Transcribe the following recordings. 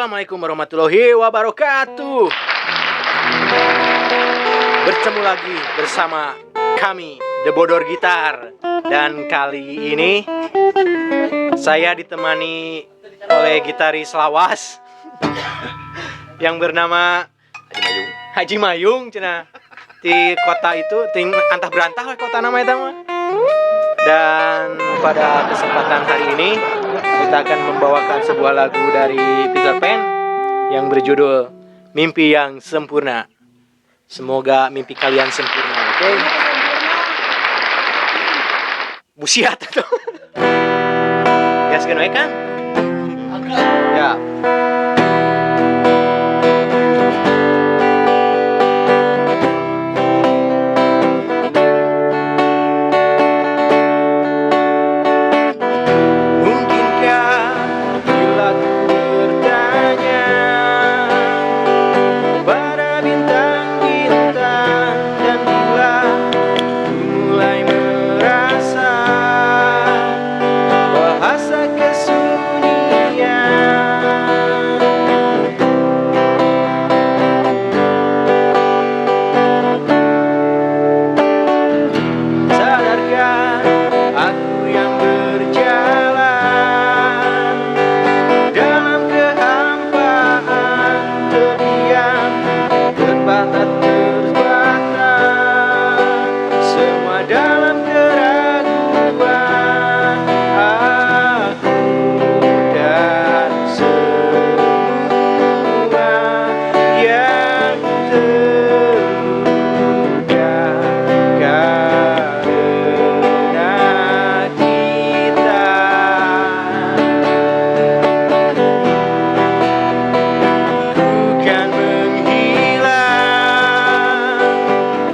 Assalamualaikum warahmatullahi wabarakatuh. Bertemu lagi bersama kami, The Bodor Gitar. Dan kali ini saya ditemani oleh gitaris lawas yang bernama Haji Mayung. Haji Mayung cenah, di kota itu ting antah berantah lah kota nama itu mah. Dan pada kesempatan hari ini kita akan membawakan sebuah lagu dari Peter Pan yang berjudul Mimpi Yang Sempurna. Semoga mimpi kalian sempurna, oke? Busiat atau gaskeun we, Kang? Ya. Mungkinkah bila ku bertanya pada bintang-bintang dan bila ku mulai merasa bahasa kesunyian, sadarkah aku yang berjalan dalam kehampaan, terdiam, terbata terbata, semua dalam keraguan aku dan semua yang terluka karena kita. Ku kan menghilang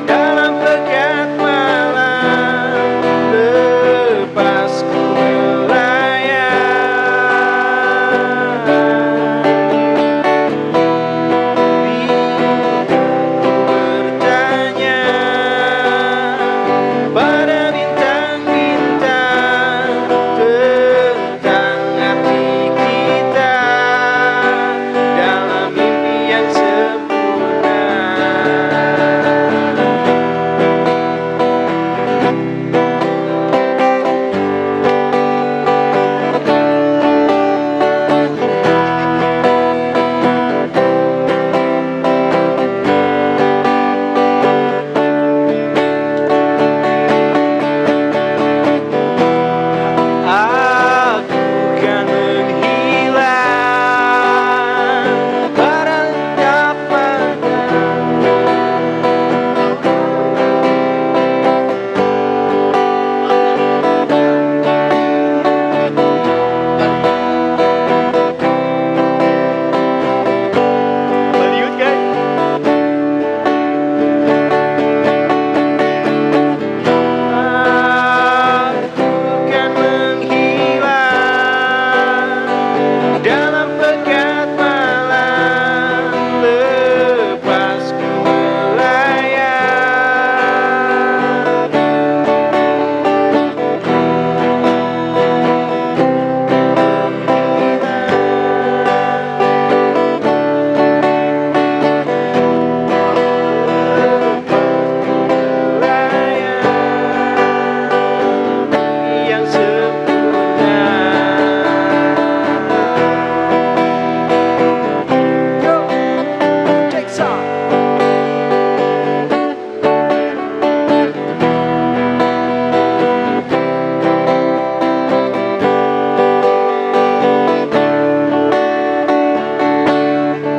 dalam pekat malam, lepas ku melayang. Bila ku bertanya pada bintang-bintang tentang arti kita dalam mimpi yang sempurna. Aku kan menghilang barang kapan. Baliut kan? Aku kan menghilang dalam pekat malam, lepas ku melayang. Lepas ku melayang yang sempurna. Yo, check sound. Mimpi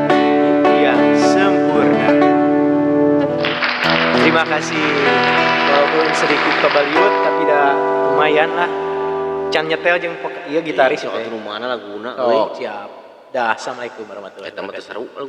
yang sempurna. Terima kasih, walaupun sedikit kebaliut tapi dah lumayan lah. Can nyetel jeung iya gitaris Sok ya. atuh, mana laguna Oh, euy. siap. Dah, assalamualaikum warahmatullahi Eta mah teu wabarakatuh. seru.